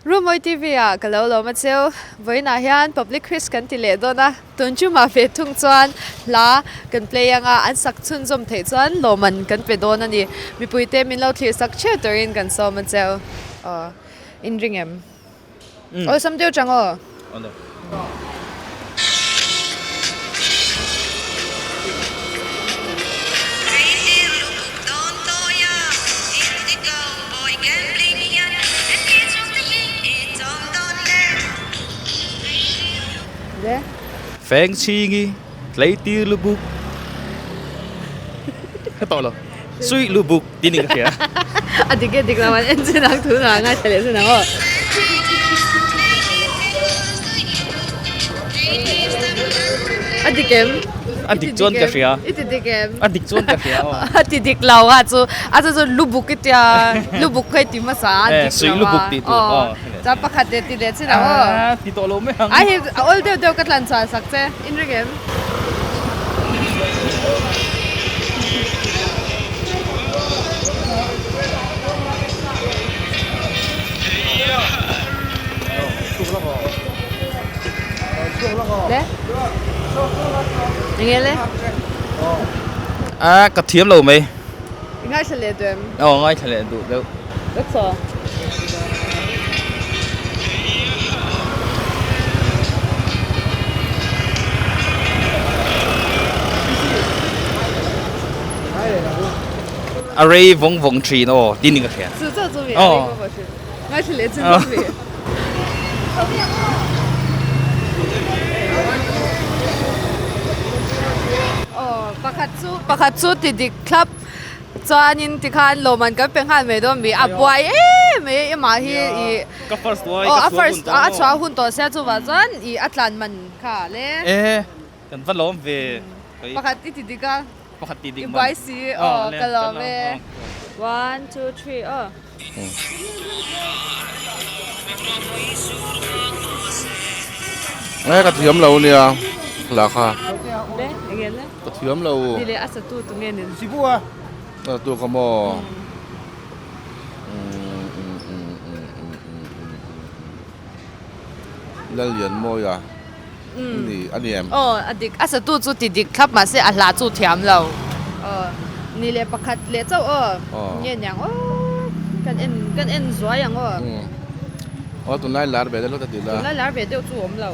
Rumawi TV ah ka lo lawm a cheu. Vawiinah hian public quiz kan ti leh dawn a, tun chumah ve thung chuan hla kan play anga an sak chhunzawm theih chuan lawmman kan pe dawn a ni. Mipuite min lo thlir sak theuh turin kan sawm a cheu. Aw, in ring em? Awlsam deuh chang aw. Feng chhingi tleitir lubuk Ka tawh lo. Suih lubuk tih ni ka hria. A dik e dik lo an en chin ang tunah a ngaithla leh chin ang aw. A dik em? A dik chuan ka hria. I ti dik em? A dik chuan ka hria aw. A ti dik lo a chu a chu chu lubuk i tia lubuk kha i ti hmasa a dik lo a. Suih lubuk tih tur aw. Chuan pakhat leh ti leh chin ang aw. Ti tawh lo mai ang. Ai hi a awl deuh deuh ka tlan chhuah sak che. In ring em? Le? Enge le? A ka thiam lo mai. I ngaithla leh duh em? Aw ngaithla leh duh deuh. That's all. A rei vawng vawng thin aw tih ni ka hria. Chu chu chu mi a rei vawng vawng thin. Ngaithla leh chu chu mi. Aw pakhat chu pakhat chu ti dik thlap. Chuanin tikhan lawmman kan pe nghal mai dawn mi a buai em mai amah hi ih Ka first uai aw a first a chhuah hun tawh sia chuvah chuan ih a tlan man kha le. E kan va lawm ve Pakhat i ti dik a. Pakhat ti dik man. I buai si aw ka lawm e. One two three aw. Nge ka thiam lo nia la kha. Le enge le. Ka thiam lo. Ni le a satu tu nge nin. Sibua. A satu ka maw. Lallianmawia ni a ni em? Aw a dik a satu chu ti dik thlap mahse a hla chu thiam lo. Aw ni leh pakhat leh chauh aw nge niang aw kan en kan en zuai ang aw. Aw tunlai lar ve deuh hlawt a ti la. Tunlai lar ve deuh chu awm lo.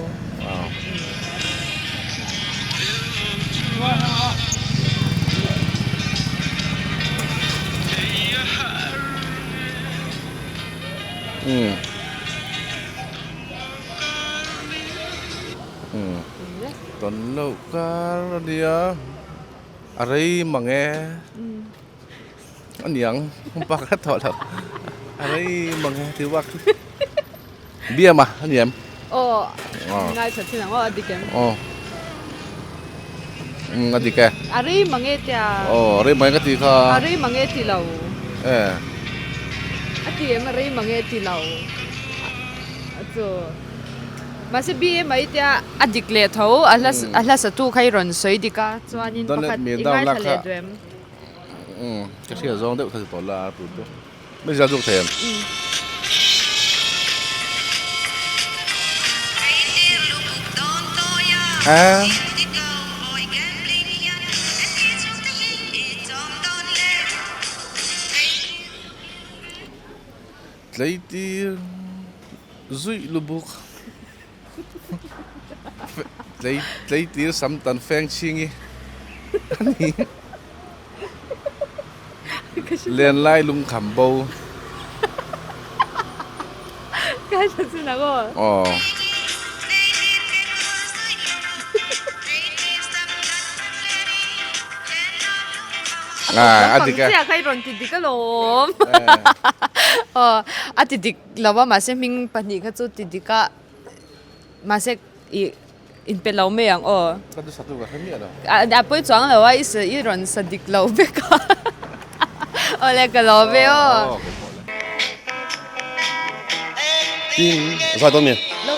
Tawn loh kar a nia a rei mang e a niang bak a tawh loh a rei mang e tih bak biam a a niam aw ngai that chin ang aw a dik em aw a dik e a rei mang e tia aw a rei mang e ka tih kha a rei mang e ti lo e a ti em a rei mang e ti lo chu mahse BA mai tia a dik leh tho a hla a hla satu kha i rawn sawi dik a chuanin pakhat i ngaithla leh duh em ka hriat zawng deuh kha tawh la a tur chu mi zial zawk thei em. Tleitir zuih lubuk tlei tleitir sam tan feng chhing i a ni len lai lung kham bo aw. A dik e. Kha i rawn ti dik alawm. Aw a ti dik lo a mahse hming pahnih kha chu ti dik a mahse ih inpe lo mai ang aw. Ka chu satu ka hre miah lo. A pawi chuang lo a i sa i rawn sa dik lo vek a. Aw le ka lo ve aw. Tin zai dawn mi? Lo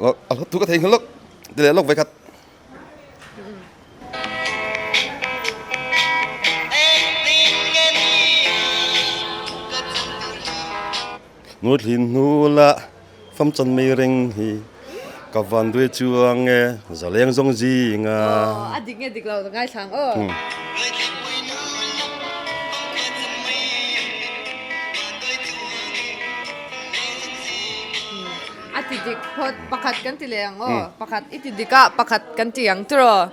a. A thu ka thei nghal lawk. Ti leh lawk vekhat. Nuthlin hnu la fam chan mai reng hi ka van duai chuang e zaleng zawng zinga. Aw a dik nge dik lo ka ngaithla ang aw. A ti dik phawt pakhat kan ti leh ang aw pakhat i ti dik a pakhat kan ti ang tiraw.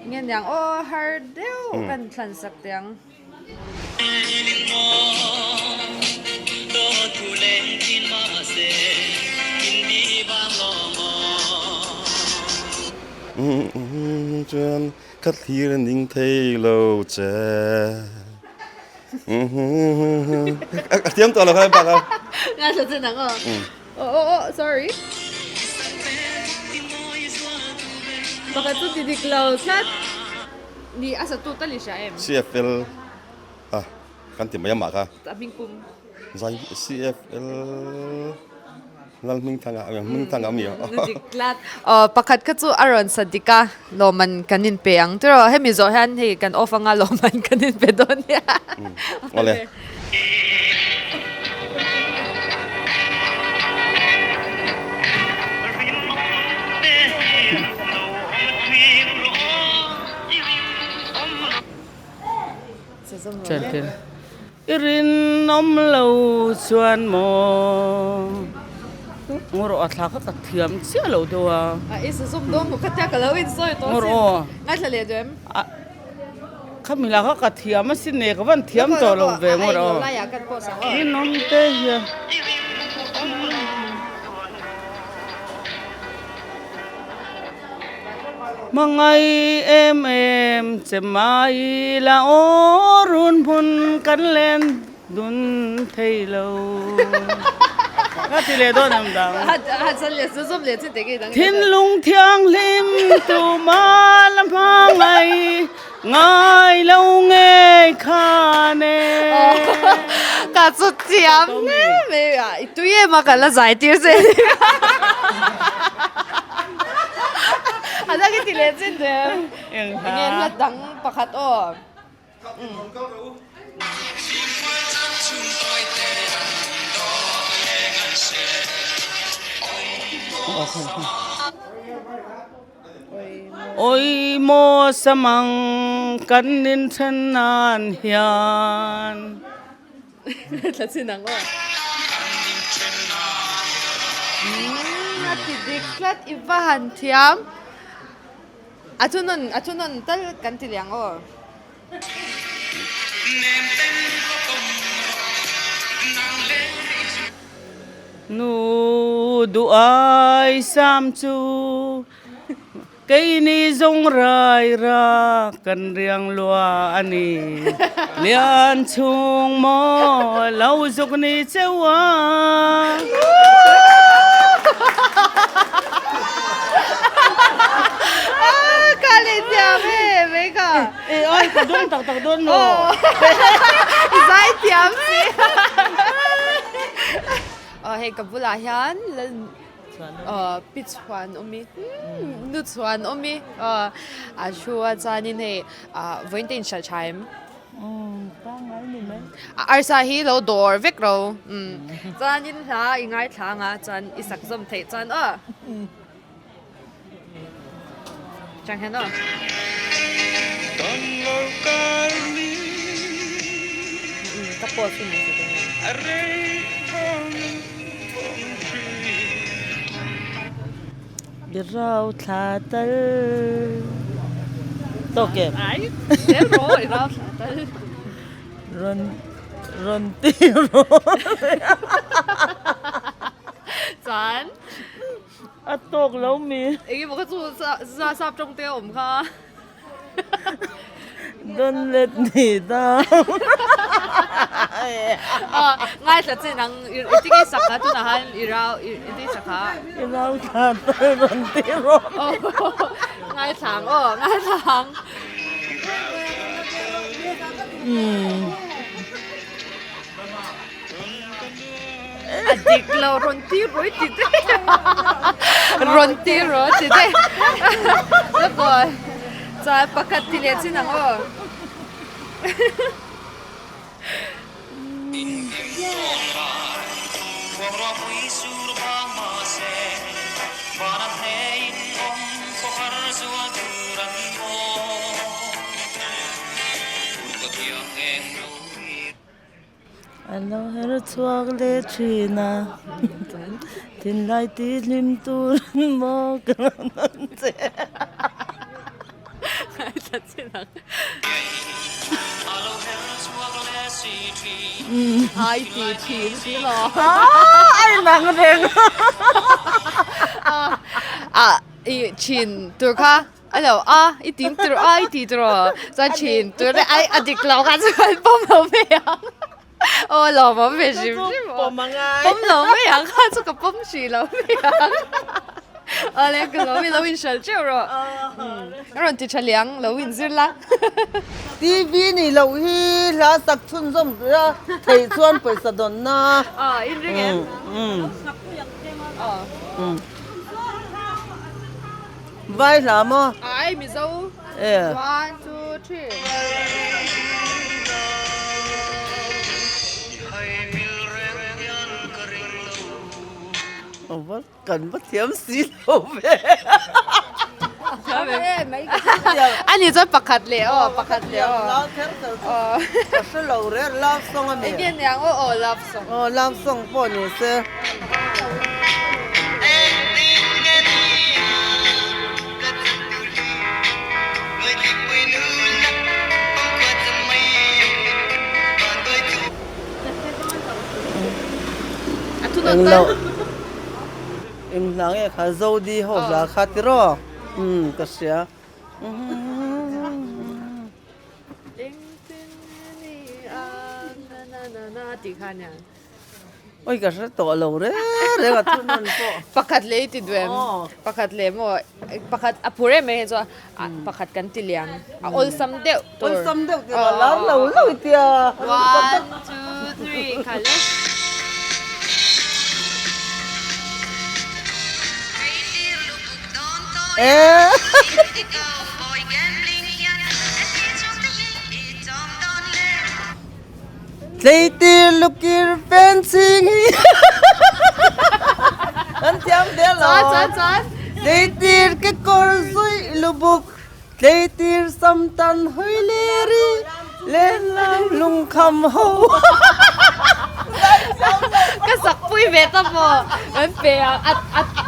Nge niang aw har deuh kan thlan sak teh ang. Chuan ka thlir ning thei lo che. A thiam tawh lo kha bak a. Ngaithla che nang aw. Aw aw aw sorry. Pakhat chu ti dik lo tlat. Ni a satu tal i hria em? CFL a kan ti mai amah kha. A hming pum. Zai CFL Lalhmingthanga Hmingthanga a mi a. Nu dik tlat. Aw pakhat kha chu a rawn sa dik a lawmman kan in pe ang tiraw hemi zawh hian hei kan off anga lawmman kan in pe dawn nia. Awle. I rinawm lo chuan maw Ngaw rawh a thla kha ka thiam chiah lo deuh a. I sazawm dawn maw khatia ka lo insawi tawh sin. Ngaithla leh duh em? Khami lah kha ka thiam a sin e, ka van thiam tawh lo ve ngawt aw. Rinawm te hian. Hmangai em em che mai la aw run hmun kan len dun thei lo. Ka ti leh dawn em dang. Thinlung thianghlim tuma la hmangai ngai lo ngei khan e. Ka chu thiam hle mai a, i tui em a ka la zai tir che. A dang i ti leh chin em? Eng hla dang pakhat aw. Oi maw samang kan inthen nan hian. Thla chin ang aw. A ti dik tlat i va han thiam. A thu nawn a thu nawn tal kan ti leh ang aw. Nu duh ai sam chu keini zawng rai ra kan riang lua a ni. Lian chhung maw lo zuk ni cheu a. Ka leh thiam e mai ka. E ai ka dawn tak tak dawn maw. I zai thiam si. Aw hei ka bulah hian lal pi chhuan awm i nu chhuan awm i a thu a chuanin hei vawiin te inhralh tha em. Arsa hi lo dawr vek ro chuanin hla i ngaithla anga chuan i sak zawm theih chuan aw chang hian aw. Ka pause hi mai se dawn nia. I rau thla tal tawk em? Ai, zel rawh i rau thla tal. Rawn rawn ti rawh. Chuan? A tawk lo mi. Eng emaw kha chu sap tawng te a awm kha. Don't let me down. Aw, ngaithla che nang i tinge sak kha tunah khan i rau i tinge sak kha. I rau thla tal rawn ti rawh. Aw, ngaithla ang aw, ngaithla ang. A dik lo rawn ti rawi ti te rawn ti rawi ti te lakaw chuan pakhat ti leh chin ang aw. A lo her chhuak leh thin a, thinlai ti hlim tur an maw ka lo nawn che. Ai ti thin si lo. Ai nang reng. A i thin tur kha. A lo a, i ting tur a, i ti tur aw. Chuan thin tur leh ai a dik lo kha chuan pawm lo mai ang. Aw lawmawm ve hrim hrim aw. Pawm angai. Pawm lo mai ang kha chu ka pawm hrih lo mai ang. Aw le ka lo i lo inhrilh teuh rawh. A rawn ti tha liang lo inzir la. TV nih loh hi hla sak chhunzawm a theih chuan pawisa dawnna. Aw inring em? Aw. Vai hla maw? Ai Mizo. Eh. 1 2 3. Ava kan va thiam si lo ve. Ani chuan pakhat leh aw pakhat leh aw. Ka hre lo reng love song a mi. Enge niang aw aw love song. Aw love song pawh ni se. Englo eng hla nge kha Zodi ho hla kha tiraw umm ka hria. Oi ka hre tawh lo reng reng a thu hman pawh. Pakhat leh i ti duh em? Pakhat leh maw pakhat a phur em em hi chuan pakhat kan ti liang a awlsam deuh tur. Awlsam deuh tih a lar lo lo i tia. One two three kha le. Tleitir lukir fencing hi an thiam ve lo. Tleitir kekawr zuih lubuk, tleitir samtan hawi leri lehlam lungkham ho. Ka sak pui ve ta maw kan pe a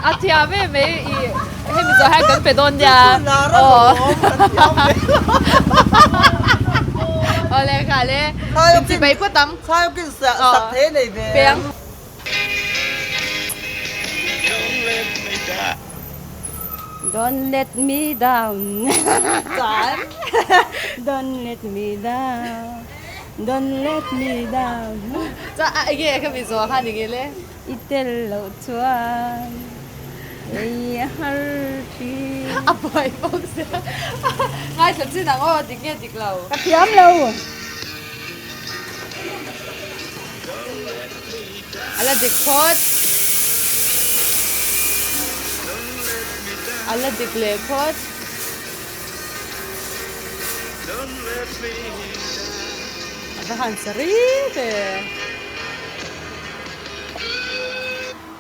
a thiam em mai i hemi zawh hian kan pe dawn nia aw. Awle kha le inchi mai phawt ang. Chhaiawkin sak thei nei ve. Peng. Don't let me down. Don't let me down. Don't let me down. Chuan a enge ka mi zawh khan enge le? I tel loh chuan ei a har thin. A buai bawk sia. Ngaithla chin ang aw, dik nge dik lo? Ka thiam lo. A la dik phawt. A la dik leh phawt. A va han sa ri ve.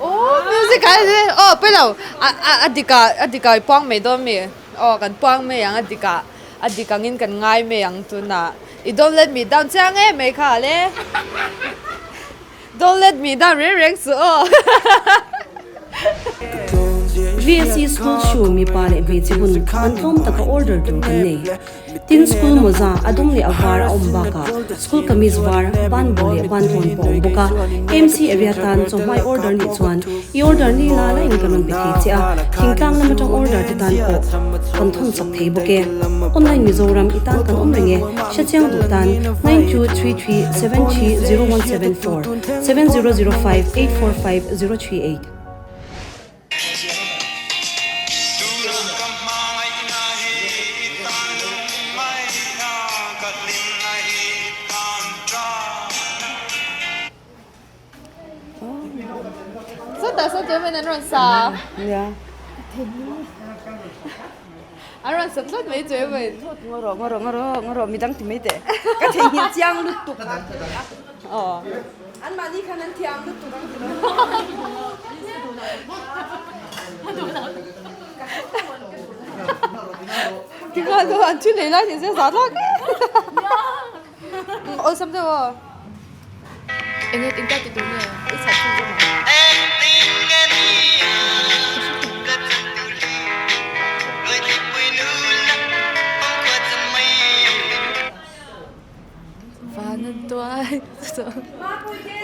Aw music ah hian aw pawi lo a a a dik ah a dik ah i puang mai dawn mi aw kan puang mai ang a dik ah a dik angin kan ngai mai ang tunah i don't let me down chiang em mai kha le don't let me down reng reng suh aw. VSC School shoe mipa leh hmeichhe hun an tlawm taka order tur kan nei. Tin school mawza a dum leh a var a awm bakah school kameez var, ban bu leh ban tlawn pawh a awm bawk a. AMC area tan chawhmai order nih chuan i order ni la la in kan rawn pe thei che a, thingtlang lam atang order te tan pawh kan thawn chak thei bawk e. Online Mizoram i tan kan awm reng e, hrechiang duh tan 9233730174, 7005845038. Sawtah saw chu min an rawn sa. Nia. An rawn sa tlat mai chu emaw in. Ngawrawh ngawrawh ngawrawh ngawrawh midang ti mai teh. Ka theihnghilh chiang lutuk. Aw. Anmahni khan an thiam lutuk ang ti lo. Tinga chu an thil lei lai ni se za tlak awlsam deuh aw. Enge engtia ti tur nge i chhat chhun zawm ang. Van an tuai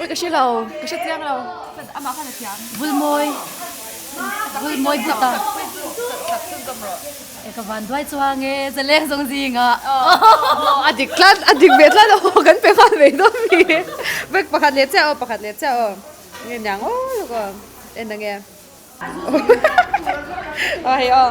Ui ka hre lo ka hre chiang lo amah khan a thiam. Vulmawi Vulmawi buta E ka van duai chuang e zaleng zawng zingah A dik tlat a dik ve tlat aw kan pe nghal mai dawn mi vek pakhat leh chiah aw pakhat leh chiah aw nge niang aw lawk aw en ang e aw hei aw.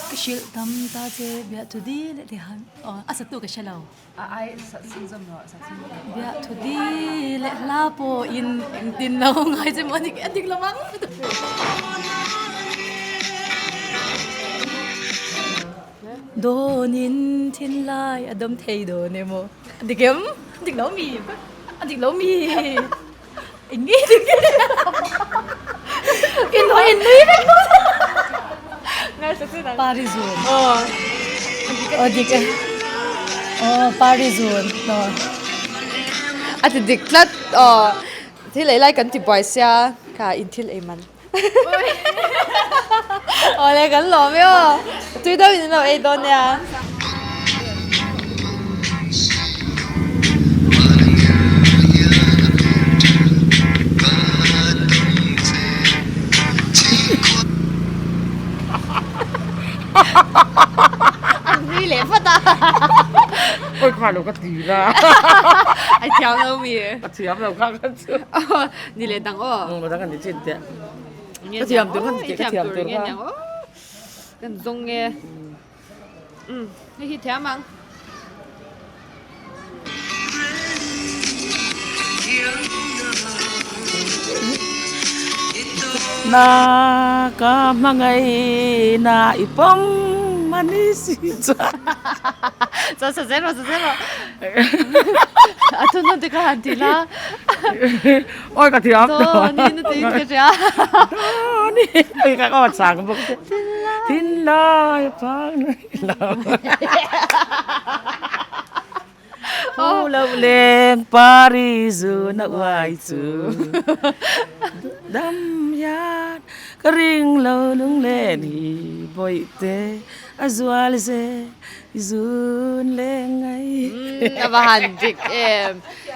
Ka hrilh tam ta che biahthu di leh ti han aw a satu ka hre lo. A ai sak chhunzawm rawh sak chhunzawm rawh. Biahthu di leh hla pawhin engtin lo ngai che maw a dik lo ang. Dawnin thinlai a dawm thei dawn emaw a dik em? A dik lo mi? A dik lo mi? Eng nge dik In hawi in nui vek bawk. Parizun. Aw dik e. Aw parizun. A ti dik tlat aw. Thil ei lai kan ti buai sia kha in thil ei man. Aw le kan lawm e aw. Tui deuh in an lo ei dawn nia. An nui leh vat a. Oi kha lo ka ti la. Ai thiam lo mi. A thiam lo kha ka chu. Ni leh dang aw. Nung dang kan ni chin te. Ka thiam tur kan ti ka thiam tur kha. Kan zawng nge. Um, hei hi thiam ang. Na ka hmangai na i pawm mani si chuan. Chuan sa zel rawh, sa zel rawh. A thunun te kha han ti la. Oi ka thiam tawh. Ni na tiin ka hria. Ni oi ka ka chang bawk te. Thinlai phang lo. Thu lo leng Paris na uai chu. Dam hian ka ring lo lunglen hi bawihte a zual ze i zun leng ngai. A va han dik em.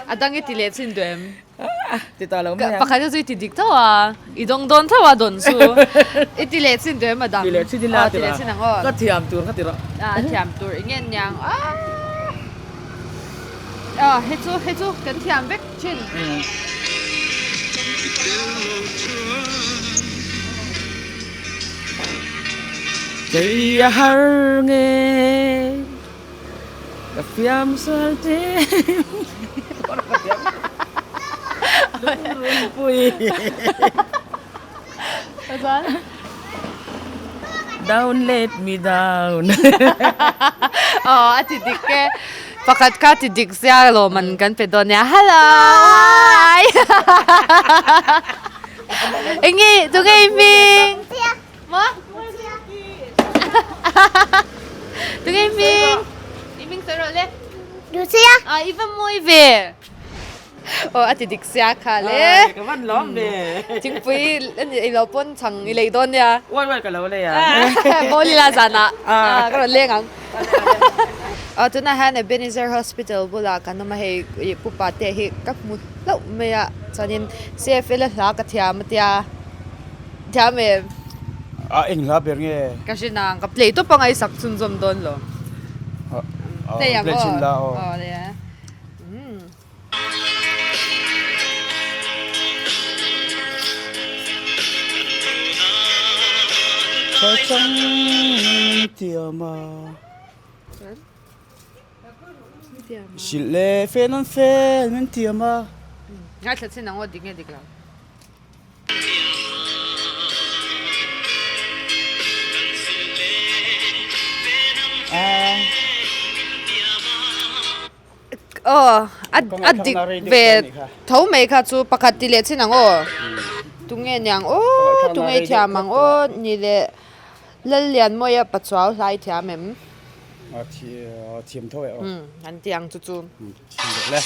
A dang i ti leh chin duh em? Ti tawh lo mai a. Pakhat hi chu i ti dik tho a, i dawng dawn tho a dawn chu. I ti leh chin duh em a dang? Ti leh chin ila ti leh chin ang aw. Ka thiam tur ka ti rawh. A thiam tur i ngen niang. Aw hei chu hei chu kan thiam vek thin. Kei a har nge ka fiam sual te Down let me down. Aw a ti dik e. Pakhat kha ti dik sia lawm an kan pe dawn nia. Hello. Hi. Enge tunge i hming? Maw? Tunge i hming? I hming sawi rawh le. Lucia. Ah i va mawi ve. Aw a ti dik sia kha le. Ka van lawm ve. Thingpui i lo pawn chhang i lei dawn nia. Uai uai ka lo lei a. Bawl ila zanah ka rawn leng ang. Aw tunah hian Ebenezer Hospital bulah kan awm a hei ih pupa te hi ka hmu hlauh mai a chuanin CFL a hla ka thiam a tia thiam em? A eng hla ber nge? Ka hre nang ka play tawp anga i sak chhunzawm dawn lo. Play ang aw. Aw le. Ka chang tiam a. Hrilh leh fe nawn fe min tiam a. Ngaithla chin ang aw dik nge dik lo. Aw a dik ve tho mai kha chu pakhat ti leh chin ang aw tunge niang aw tunge thiam ang aw ni leh Lallianmawia Pachuau hlai thiam em? A thiam tho e aw. An ti ang chu chu. Thiam deuh le.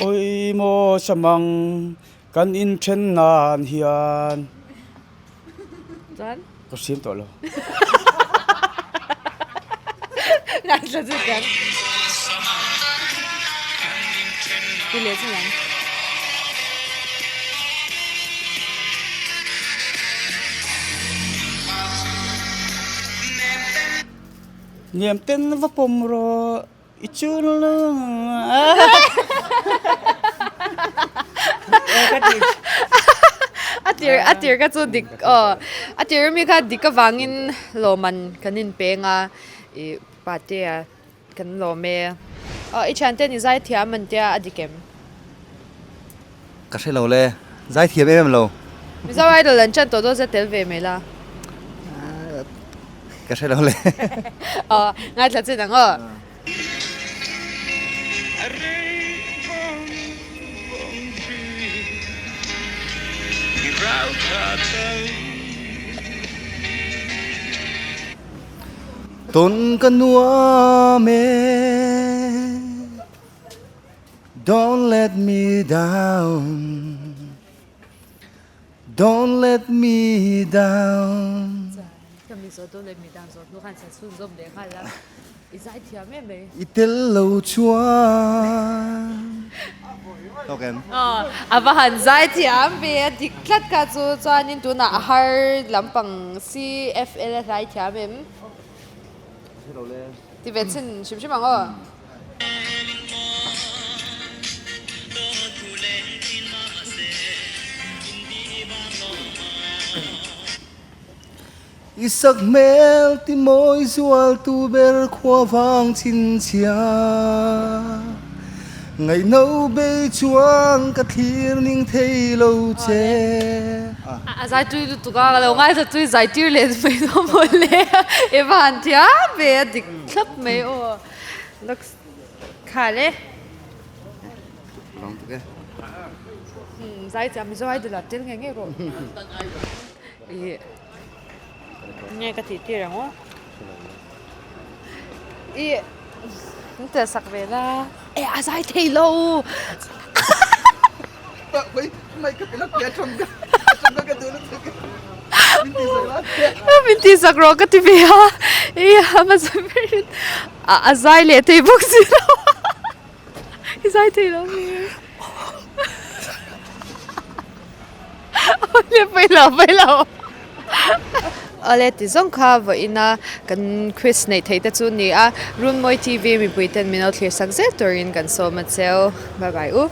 Oi maw samang kan inthen nan hian. Chuan? Ka hriam tawh lo. Ngaithla chu chuan. Ti leh chu ang. Niam ten va pawm rawh i chun lo A tir a tir kha chu dik aw a tir ami kha dik avangin lawmman kan inpeng a ih patea kan lawm e. Aw i thiante ni zai thiam an tia a dik em? Ka hre lo le, zai thiam em em lo. Mizo Idol an chan tawh dawn zet tel ve mai la. Ka hre lo le. Aw ngaithla chin ang aw. Tawn ka nuam e Don't let me down Don't let me down I tel lo chuan Tawk em? A va han zai thiam ve a dik tlat kha chu chuanin tunah a har lampang CFL a hlai thiam em? Ti ve chhin hrim hrim ang aw. I sak hmel ti mawi zual tu ber khua vang chhinchhia. Ngaihno bei chuang ka thlir ning thei lo che. A zai tui lutuk a, ka lo ngaithla tui zai tir leh mai dawn maw le. I va han thiam ve a dik thlap mai aw. Looks khal e. Lawm tuk e. Zai chiah Mizo Idol ah tel ngei ngei rawh. Ih nge ka tih tir ang aw. Ih min tel sak ve la. E a zai thei lo. Min tih sak rawh ka ti ve a. Ih a hmasa berin a zai leh thei bawk si lo a. I zai thei lo mi. Awle pawi lo pawi lo. Awle ti zawng kha vawiina kan quiz neih theih te chu ni a Runmawi TV mipui ten min lo thlir sak zel turin kan sawm a cheu. Bye bye u.